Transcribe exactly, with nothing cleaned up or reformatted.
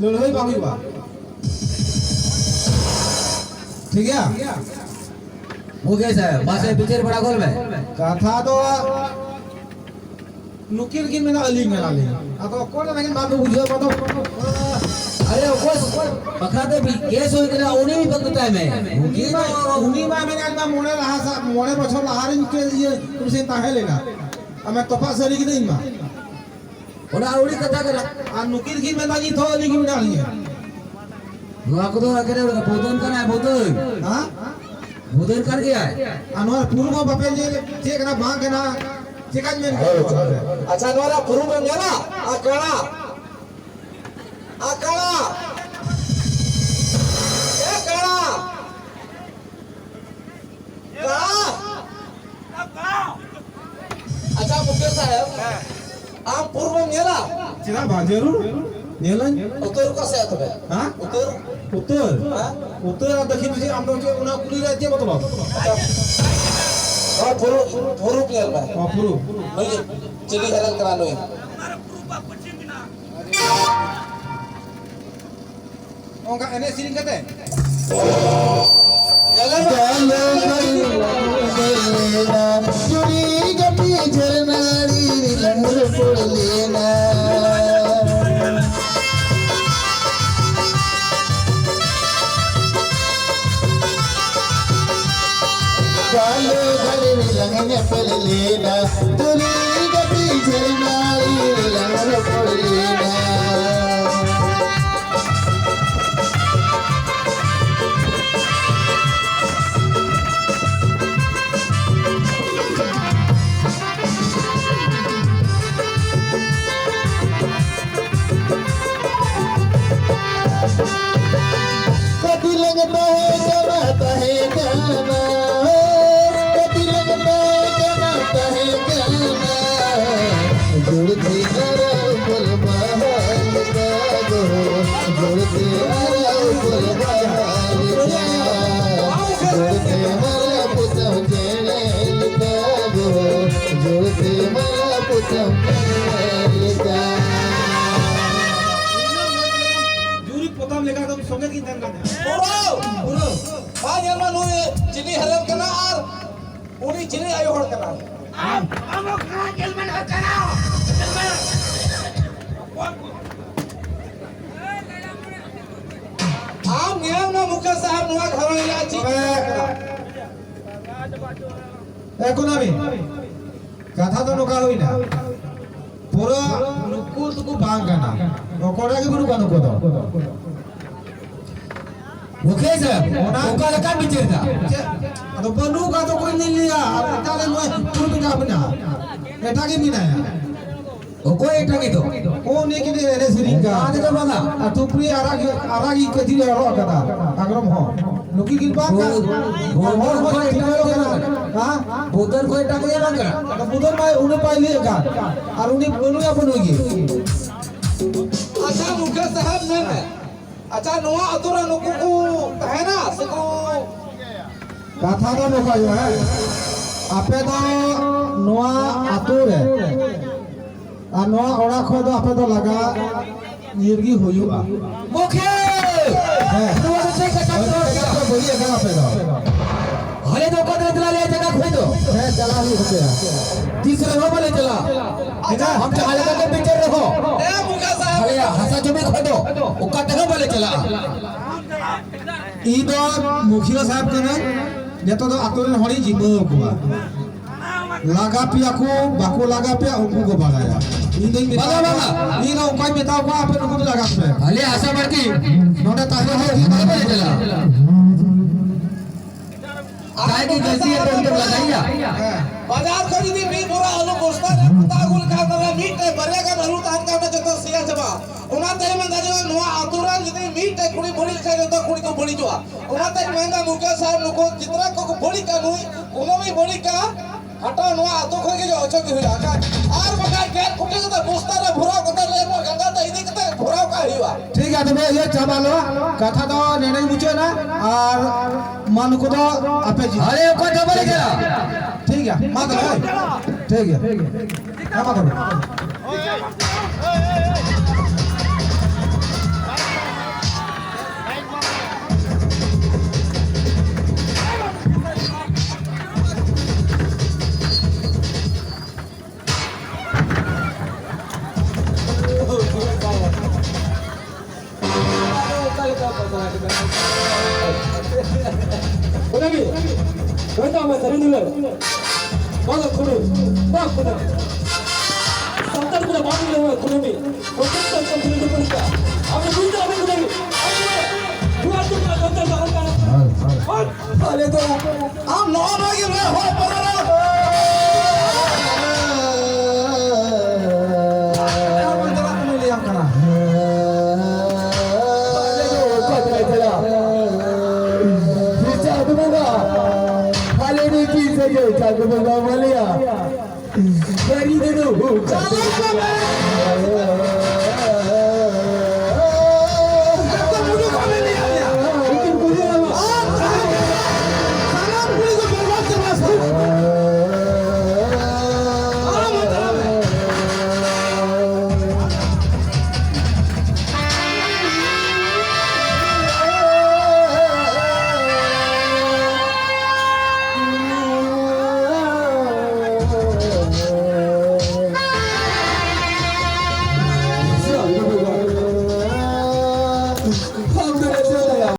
ᱞᱟᱹᱲᱦᱟᱹᱭ ᱵᱟᱝ ᱦᱩᱭᱩᱜᱼᱟ᱾ ᱴᱷᱤᱠ ᱜᱮᱭᱟ? ᱢᱩᱠᱮᱥ ᱥᱟᱦᱮᱵ, ᱢᱟᱥᱮ ᱵᱤᱪᱟᱹᱨ ᱵᱟᱲᱟ ᱜᱚᱫ ᱢᱮ᱾ ᱠᱟᱛᱷᱟ ᱫᱚ ᱱᱩᱠᱤᱱ ᱠᱤᱱ ᱢᱮᱱᱟ, ᱟᱹᱞᱤᱧ ᱢᱮᱱᱟᱞᱤᱧ᱾ ᱟᱫᱚ ᱚᱠᱚᱭ ᱫᱚ ᱱᱟᱠᱤᱱ ᱵᱟᱝ ᱠᱚ ᱵᱩᱡᱷᱟᱹᱣ, ᱟᱫᱚ ᱟᱨᱮ, ᱚᱠᱚᱭ, ᱚᱠᱚᱭ ᱵᱟᱠᱷᱨᱟ ᱛᱮ ᱵᱤ-, ᱠᱮᱥ ᱦᱩᱭ ᱠᱟᱱᱟ, ᱩᱱᱤ ᱢᱤᱫ ᱵᱟᱨ ᱢᱮᱛᱟᱭ ᱢᱮ᱾ ᱩᱱᱤ ᱢᱟ, ᱩᱱᱤ ᱢᱟ ᱢᱮᱱᱮᱫ ᱢᱟ ᱢᱚᱬᱮ ᱞᱟᱦᱟ ᱥᱟ-, ᱢᱚᱬᱮ ᱵᱚᱪᱷᱚᱨ ᱞᱟᱦᱟ ᱨᱮᱧ ᱠᱮᱥ, ᱤᱭᱟᱹ, ᱩᱱᱤ ᱥᱮᱧ ᱛᱟᱦᱮᱸ ᱞᱮᱱᱟ᱾ ᱟᱢᱮ ᱛᱚᱯᱟᱜ ᱥᱟᱹᱨᱤ ᱠᱤᱫᱟᱹᱧ ᱢᱟ᱾ ᱚᱱᱟ ᱟᱹᱣᱲᱤ ᱠᱟᱛᱷᱟ ᱠᱟᱱᱟ᱾ ᱟᱨ ᱱᱩᱠᱤᱱ ᱠᱤᱱ ᱢᱮᱱᱫᱟ ᱱᱤᱛ ᱦᱚᱸ ᱟᱹᱞᱤᱧ ᱜᱮ ᱢᱮᱱᱟᱜ ᱞᱤᱧᱟ᱾ ᱱᱚᱣᱟ ᱠᱚᱫᱚ ᱮᱠᱮᱱ ᱵᱚᱫᱚᱞ ᱠᱟᱱᱟᱭ, ᱵᱚᱫᱚᱞ᱾ ᱦᱮᱸ? ᱵᱚᱫᱚᱞ ᱠᱟᱱ ᱜᱮᱭᱟᱭ᱾ ᱟᱨ ᱱᱚᱣᱟ ᱯᱩᱨᱩᱵ ᱦᱚᱸ ᱵᱟᱯᱮ ᱧᱮᱞ ᱪᱮᱫ ᱠᱟᱱᱟ ᱵᱟᱝ ᱠᱟᱱᱟ, ᱪᱮᱠᱟᱧ ᱢᱮᱱ ᱠᱮᱭᱟ? ᱟᱪᱪᱷᱟ, ᱱᱚᱣᱟ ᱨᱮᱭᱟᱜ ᱯᱩᱨᱩᱵ ᱮᱢ ᱧᱮᱞᱟ? ᱟᱨ ᱠᱟᱬᱟ, ᱟᱨ ᱠᱟᱬᱟ, ᱮ ᱠᱟᱬᱟ᱾ ᱟᱪᱪᱷᱟ, ᱢᱩᱠᱷᱤᱭᱟᱹ ᱥᱟᱦᱮᱵ, ᱟᱢ ᱯᱩᱨᱵᱚᱢ ᱧᱮᱞᱟ? ᱪᱮᱫᱟᱜ ᱵᱟᱝ ᱡᱟᱹᱨᱩᱲ? ᱧᱮᱞᱟᱹᱧ᱾ ᱩᱛᱛᱚᱨ ᱚᱠᱟ ᱥᱮᱫ ᱛᱚᱵᱮ? ᱦᱮᱸ? ᱩᱛᱛᱚᱨ? ᱩᱛᱛᱚᱨ? ᱦᱮᱸ? ᱩᱛᱛᱚᱨ ᱟᱨ ᱫᱚᱠᱷᱤᱱ ᱵᱷᱤᱛᱤᱨ ᱟᱢ ᱫᱚ ᱪᱮᱫ ᱚᱱᱟ ᱠᱩᱞᱤ ᱨᱮᱭᱟᱜ ᱪᱮᱫ ᱢᱚᱛᱞᱚᱵ? ᱟᱪᱪᱷᱟ᱾ ᱱᱚᱣᱟ ᱯᱩᱨᱩᱵ, ᱯᱩᱨᱩᱵ ᱧᱮᱞ ᱢᱮ᱾ ᱱᱚᱣᱟ ᱯᱩᱨᱩᱵ? ᱱᱩᱭ ᱪᱤᱞᱤ ᱦᱮᱨᱮᱞ ᱠᱟᱱᱟ ᱱᱩᱭ? ᱚᱱᱠᱟ ᱮᱱᱮᱡ ᱥᱮᱨᱮᱧ ᱠᱟᱛᱮ᱾ ᱜᱟᱞᱚ ᱜᱟᱞᱚ ᱞᱮᱱᱟ, ᱪᱩᱲᱤ ᱜᱟᱹᱯᱤ ᱡᱷᱟᱨᱱᱟᱲᱤ ᱨᱤᱞᱟᱹᱝ ᱨᱚᱯᱚᱲ ᱞᱮᱱᱟ᱾ ᱜᱟᱞᱚ ᱜᱟᱞᱚ ᱨᱤᱞᱟᱹᱝ ᱧᱮᱯᱮᱞ ᱞᱮᱱᱟ, ᱪᱩᱲᱤ ᱜᱟᱹᱯᱤ ᱡᱷᱟᱨᱱᱟᱲᱤ ᱨᱤᱞᱟᱹᱝ ᱨᱚᱯᱚᱲ ᱞᱮᱱᱟ᱾ ᱠᱟᱹᱴᱤᱡ ᱞᱟᱝ ᱛᱟᱦᱮᱸ ᱠᱟᱱᱟ, ᱛᱟᱦᱮᱸ ᱠᱟᱱᱟ, ᱠᱟᱹᱴᱤᱡ ᱞᱟᱝ ᱛᱟᱦᱮᱸ ᱠᱟᱱᱟ, ᱛᱟᱦᱮᱸ ᱠᱟᱱᱟ᱾ ᱡᱩᱲᱛᱮ ᱟᱨᱟᱣ ᱯᱚᱞ ᱵᱟᱦᱟ ᱞᱮᱠᱟ ᱜᱚ, ᱡᱩᱲᱛᱮ ᱟᱨᱟᱣ ᱯᱚᱞ ᱵᱟᱦᱟ ᱞᱮᱠᱟ, ᱡᱩᱲᱛᱮ ᱢᱟᱞᱟ ᱯᱚᱛᱟᱢ ᱪᱮᱬᱮ ᱞᱮᱠᱟ ᱜᱚ, ᱡᱩᱲᱛᱮ ᱢᱟᱞᱟ ᱯᱚᱛᱟᱢ ᱪᱮᱬᱮ ᱞᱮᱠᱟ᱾ ᱥᱚᱸᱜᱮ ᱜᱤᱧ ᱛᱟᱦᱮᱱ ᱠᱟᱱ ᱛᱟᱦᱮᱸᱫ᱾ ᱯᱩᱨᱟᱹ! ᱯᱩᱨᱟᱹ! ᱵᱟᱭ ᱧᱮᱞ ᱢᱟ ᱱᱩᱭ ᱪᱤᱞᱤ ᱦᱟᱨᱮᱱ ᱠᱟᱱᱟ ᱟᱨ ᱩᱱᱤ ᱪᱤᱞᱤ ᱟᱭᱳ ᱦᱚᱲ ᱠᱟᱱᱟ᱾ ᱟᱢ, ᱟᱢ ᱦᱚᱸ ᱠᱟᱱᱟ, ᱧᱮᱞ ᱢᱮ ᱱᱚᱜᱼᱚᱭ ᱠᱟᱱᱟ᱾ ᱧᱮᱞ ᱢᱮ᱾ ᱟᱢ ᱧᱮᱞ ᱢᱮ ᱢᱩᱠᱷᱤᱭᱟᱹ ᱥᱟᱦᱮᱵ, ᱱᱚᱣᱟ ᱜᱷᱟᱨᱚᱸᱡᱽ ᱨᱮᱭᱟᱜ ᱪᱮᱫ ᱪᱤᱠᱟᱹ ᱠᱟᱱᱟ᱾ ᱮ ᱠᱩᱱᱟᱹᱢᱤ, ᱠᱟᱛᱷᱟ ᱫᱚ ᱱᱚᱝᱠᱟ ᱦᱩᱭᱱᱟ, ᱯᱩᱨᱟᱹ ᱱᱩᱠᱩ ᱫᱚᱠᱚ ᱵᱟᱝ ᱠᱟᱱᱟ, ᱚᱠᱚᱭ ᱜᱮ ᱵᱟᱹᱱᱩᱜ ᱠᱚᱣᱟ ᱱᱩᱠᱩ ᱫᱚ᱾ ᱢᱩᱠᱷᱤᱭᱟᱹ ᱥᱟᱦᱮᱵ, ᱚᱱᱟ ᱚᱠᱟ ᱞᱮᱠᱟᱱ ᱵᱤᱪᱟᱹᱨ ᱫᱟ? ᱪᱮᱫ? ᱟᱫᱚ ᱵᱟᱹᱱᱩᱜ ᱠᱚᱣᱟ ᱫᱚ ᱚᱠᱚᱭ ᱧᱮᱞ ᱞᱮᱭᱟ? ᱟᱨ ᱮᱴᱟᱜ ᱨᱮ ᱱᱚᱜᱼᱚᱭ ᱯᱩᱨᱵᱤ ᱡᱟ ᱢᱮᱱᱟᱜᱼᱟ, ᱮᱴᱟᱜ ᱜᱮ ᱢᱮᱱᱟᱭᱟ᱾ ᱚᱠᱚᱭ ᱮᱴᱟᱜ ᱜᱮ ᱫᱚ? ᱩᱱᱤ ᱜᱮ ᱮᱱᱮᱡ ᱥᱮᱨᱮᱧ ᱠᱟᱱ᱾ ᱚᱱᱟ ᱫᱚ ᱵᱟᱝᱟ᱾ ᱟᱨ ᱴᱩᱯᱨᱤ ᱟᱨᱟᱜ ᱜᱮ, ᱟᱨᱟᱜ ᱜᱮ ᱠᱟᱹᱡᱤ ᱦᱚᱨᱚᱜ ᱟᱠᱟᱫᱟ, ᱟᱜᱨᱚᱢ ᱦᱚᱸ᱾ ᱱᱩᱠᱤ ᱜᱮ ᱵᱟᱝ ᱠᱟᱱ᱾ ᱵᱚ-, ᱵᱚᱫᱚᱞ ᱦᱚᱲ ᱠᱷᱚᱡ ᱦᱚᱸ ᱮᱴᱟᱜ ᱜᱮ ᱠᱟᱱᱟ᱾ ᱦᱮᱸ? ᱵᱚᱫᱚᱞ ᱠᱷᱚᱡ ᱮᱴᱟᱜ ᱜᱮ ᱵᱟᱝ ᱠᱟᱱᱟ᱾ ᱟᱫᱚ ᱵᱚᱫᱚᱞ ᱢᱟ ᱩᱱᱤ ᱵᱟᱭ ᱞᱟᱹᱭᱮᱫ ᱠᱟᱱ᱾ ᱟᱨ ᱩᱱᱤ ᱵᱟᱹᱱᱩᱭᱟ ᱵᱟᱹᱱᱩᱭ ᱜᱮ᱾ ᱟᱪᱪᱷᱟ, ᱢᱩᱠᱷᱤᱭᱟᱹ ᱥᱟᱦᱮᱵ ᱢᱮᱱ ᱢᱮ᱾ ᱟᱪᱪᱷᱟ, ᱱᱚᱣᱟ ᱟᱛᱳ ᱨᱮ ᱱᱩᱠᱩ ᱠᱚ ᱛᱟᱦᱮᱱᱟ ᱥᱮ ᱠᱚ? ᱠᱟᱛᱷᱟ ᱫᱚ ᱱᱚᱝᱠᱟ ᱦᱩᱭᱩᱜᱼᱟ, ᱦᱮᱸ? ᱟᱯᱮ ᱫᱚ ᱱᱚᱣᱟ ᱟᱛᱳ ᱨᱮ ᱟᱨ ᱱᱚᱣᱟ ᱚᱲᱟᱜ ᱠᱷᱚᱱ ᱫᱚ ᱟᱯᱮ ᱫᱚ ᱞᱟᱜᱟ ᱧᱤᱨ ᱜᱮ ᱦᱩᱭᱩᱜᱼᱟ᱾ ᱢᱩᱠᱷᱤᱭᱟᱹ! ᱦᱮᱸ᱾ ᱱᱚᱣᱟ ᱫᱚ ᱪᱮᱫ ᱠᱟᱛᱷᱟ ᱯᱮ ᱨᱚᱲ ᱠᱮᱫᱟ? ᱵᱟᱹᱲᱤᱡ ᱟᱠᱟᱱᱟ ᱟᱯᱮ ᱫᱚ᱾ ᱟᱞᱮ ᱫᱚ ᱚᱠᱟ ᱛᱮᱞᱮ ᱪᱟᱞᱟᱜᱼᱟ, ᱟᱞᱮᱭᱟᱜ ᱡᱟᱭᱜᱟ ᱠᱷᱚᱱ ᱫᱚ? ᱦᱮᱸ, ᱪᱟᱞᱟᱜ ᱦᱩᱭᱩᱜ ᱛᱟᱯᱮᱭᱟ᱾ ᱛᱤᱥ ᱨᱮᱦᱚᱸ ᱵᱟᱞᱮ ᱪᱟᱞᱟᱜᱼᱟ᱾ ᱟᱪᱪᱷᱟ᱾ ᱟᱢ ᱡᱟᱦᱟᱸ ᱞᱮᱠᱟ ᱜᱮ ᱵᱤᱪᱟᱹᱨ ᱨᱮᱦᱚᱸ, ᱮ ᱢᱩᱠᱷᱤᱭᱟᱹ ᱥᱟᱦᱮᱵ᱾ ᱟᱞᱮᱭᱟᱜ ᱦᱟᱥᱟ ᱡᱚᱢᱤ ᱠᱷᱚᱱ ᱫᱚ ᱚᱠᱟ ᱛᱮᱦᱚᱸ ᱵᱟᱞᱮ ᱪᱟᱞᱟᱜᱼᱟ᱾ ᱤᱧ ᱫᱚ ᱢᱩᱠᱷᱤᱭᱟᱹ ᱥᱟᱦᱮᱵ ᱠᱟᱹᱱᱟᱹᱧ, ᱡᱚᱛᱚ ᱫᱚ ᱟᱛᱳ ᱨᱮᱱ ᱦᱚᱲᱤᱧ ᱡᱤᱢᱟᱹ ᱟᱠᱚᱣᱟ᱾ ᱞᱟᱜᱟ ᱯᱮᱭᱟ ᱠᱚ, ᱵᱟᱠᱚ ᱞᱟᱜᱟ ᱯᱮᱭᱟ, ᱩᱱᱠᱩ ᱠᱚ ᱵᱟᱲᱟᱭᱟ᱾ ᱤᱧ ᱫᱚᱧ ᱢᱮᱛᱟ ᱵᱟᱝᱟ, ᱠᱚᱣᱟ, ᱵᱟᱝᱟ᱾ ᱤᱧ ᱫᱚ ᱚᱱᱠᱟᱧ ᱢᱮᱛᱟ ᱠᱚᱣᱟ, ᱟᱯᱮ ᱱᱩᱠᱩ ᱫᱚ ᱞᱟᱜᱟ ᱯᱮ᱾ ᱟᱞᱮ ᱟᱥᱟ ᱵᱟᱲᱛᱤ ᱱᱚᱰᱮ ᱛᱟᱦᱮᱸ ᱦᱚᱸ ᱵᱟᱞᱮ ᱪᱟᱞᱟᱜᱼᱟ᱾ ᱡᱟᱦᱟᱸᱭ ᱜᱮ ᱜᱟᱹᱞᱛᱤᱭᱟ ᱛᱚ ᱩᱱᱤ ᱫᱚ ᱞᱟᱜᱟᱭᱮᱭᱟ᱾ ᱵᱟᱡᱟᱨ ᱠᱷᱚᱱ ᱡᱩᱫᱤ ᱢᱤᱫ ᱵᱚᱨᱟ ᱟᱹᱞᱩ ᱵᱚᱥᱛᱟ ᱨᱮ ᱦᱟᱛᱟᱣ ᱟᱹᱜᱩ ᱞᱮᱠᱷᱟᱱ, ᱛᱟᱦᱞᱮ ᱢᱤᱫᱴᱮᱡ ᱵᱟᱨᱭᱟ ᱜᱟᱱ ᱟᱹᱞᱩ ᱛᱟᱦᱮᱱ ᱠᱷᱟᱱ ᱚᱱᱟ ᱡᱚᱛᱚ ᱥᱮᱭᱟ ᱪᱟᱵᱟᱜᱼᱟ᱾ ᱚᱱᱟᱛᱮ ᱢᱮᱱᱫᱟ ᱡᱮ ᱱᱚᱣᱟ ᱟᱛᱳ ᱨᱮᱱ ᱡᱩᱫᱤ ᱢᱤᱫᱴᱮᱡ ᱠᱩᱲᱤ ᱵᱟᱹᱲᱤᱡ ᱞᱮᱠᱷᱟᱱ ᱡᱚᱛᱚ ᱠᱩᱲᱤ ᱠᱚ ᱵᱟᱹᱲᱤᱡᱚᱜᱼᱟ᱾ ᱚᱱᱟᱛᱮ ᱢᱮᱱᱫᱟ ᱢᱩᱠᱷᱤᱭᱟᱹ ᱥᱟᱦᱮᱵ, ᱱᱩᱠᱩ ᱡᱤᱛᱨᱟ ᱠᱚᱠᱚ ᱵᱟᱹᱲᱤᱡ ᱠᱟᱱ, ᱱᱩᱭ ᱠᱩᱱᱟᱹᱢᱤ ᱵᱟᱹᱲᱤᱡ ᱠᱟᱱ, ᱦᱟᱴᱟᱣ ᱱᱚᱣᱟ ᱟᱛᱳ ᱠᱷᱚᱱ ᱜᱮ ᱚᱪᱚᱜ ᱜᱮ ᱦᱩᱭᱩᱜᱼᱟ᱾ ᱟᱨ ᱵᱟᱠᱷᱟᱡ ᱜᱮᱫ ᱠᱩᱴᱤ ᱠᱟᱛᱮ ᱵᱚᱥᱛᱟ ᱨᱮ ᱵᱷᱚᱨᱟᱣ ᱠᱟᱛᱮ ᱞᱮ ᱮᱢᱟ, ᱜᱟᱸᱜᱟ ᱛᱮ ᱤᱫᱤ ᱠᱟᱛᱮ ᱵᱷᱚᱨᱟᱣ ᱠᱟᱜ ᱦᱩᱭᱩᱜᱼᱟ᱾ ᱴᱷᱤᱠ ᱜᱮᱭᱟ, ᱛᱚᱵᱮ ᱤᱭᱟᱹ ᱪᱟᱵᱟ ᱞᱮᱱᱟ, ᱠᱟᱛᱷᱟ ᱫᱚ ᱱᱮᱰᱮ ᱢᱩᱪᱟᱹᱫ ᱮᱱᱟ᱾ ᱟᱨ ᱢᱟ ᱱᱩᱠᱩ ᱫᱚ ᱟᱯᱮ ᱡᱤ-, ᱟᱞᱮ ᱚᱠᱚᱭ ᱫᱚ ᱵᱟᱞᱮ ᱪᱟᱞᱟᱜᱼᱟ᱾ ᱴᱷᱤᱠ ᱜᱮᱭᱟ, ᱢᱟ ᱛᱚᱵᱮ, ᱦᱳᱭ᱾ ᱴᱷᱤᱠ ᱜᱮᱭᱟ, ᱦᱮᱸ, ᱢᱟ ᱛᱚᱵᱮ᱾ ᱚᱱᱟᱜᱮ ᱢᱮᱛᱟᱜ ᱢᱮ ᱥᱟᱹᱨᱤ ᱫᱩᱞᱟᱹᱲ᱾ ᱵᱟᱝ ᱠᱩᱲᱤ, ᱵᱟᱝ ᱠᱩᱲᱤ᱾ ᱥᱟᱱᱛᱟᱲ ᱠᱚᱫᱚ ᱵᱟᱝ ᱞᱟᱹᱭ ᱠᱩᱲᱤ᱾ ᱟᱵᱚ ᱵᱩᱡᱽ ᱫᱟᱲᱮᱭᱟᱜ ᱠᱟᱱᱟ ᱠᱩᱲᱤ᱾ ᱟᱞᱮ ᱫᱚ ᱟᱢ ᱱᱚᱜᱼᱚ ᱱᱚᱣᱟ ᱜᱮ ᱞᱟᱹᱭ ᱦᱚᱲ ᱯᱟᱨᱟ ᱨᱮ᱾ ᱟᱨ ᱵᱟᱝ ᱪᱟᱞᱟᱜ ᱠᱟᱹᱱᱟᱹᱧ ᱞᱟᱹᱭᱟᱢ ᱠᱟᱱᱟ᱾ ᱟᱞᱮ ᱫᱚ ᱚᱠᱟ ᱛᱮᱞᱮ ᱪᱟᱞᱟᱜᱼᱟ? ᱪᱟᱸᱫ ᱵᱚᱸᱜᱟ, ᱟᱞᱮ ᱫᱚ ᱪᱮᱫ ᱥᱟᱹᱜᱟᱹᱭ ᱪᱟᱸᱫ ᱵᱚᱸᱜᱟ ᱢᱟᱞᱮᱭᱟ? ᱥᱟᱹᱨᱤ ᱜᱮ ᱫᱚ᱾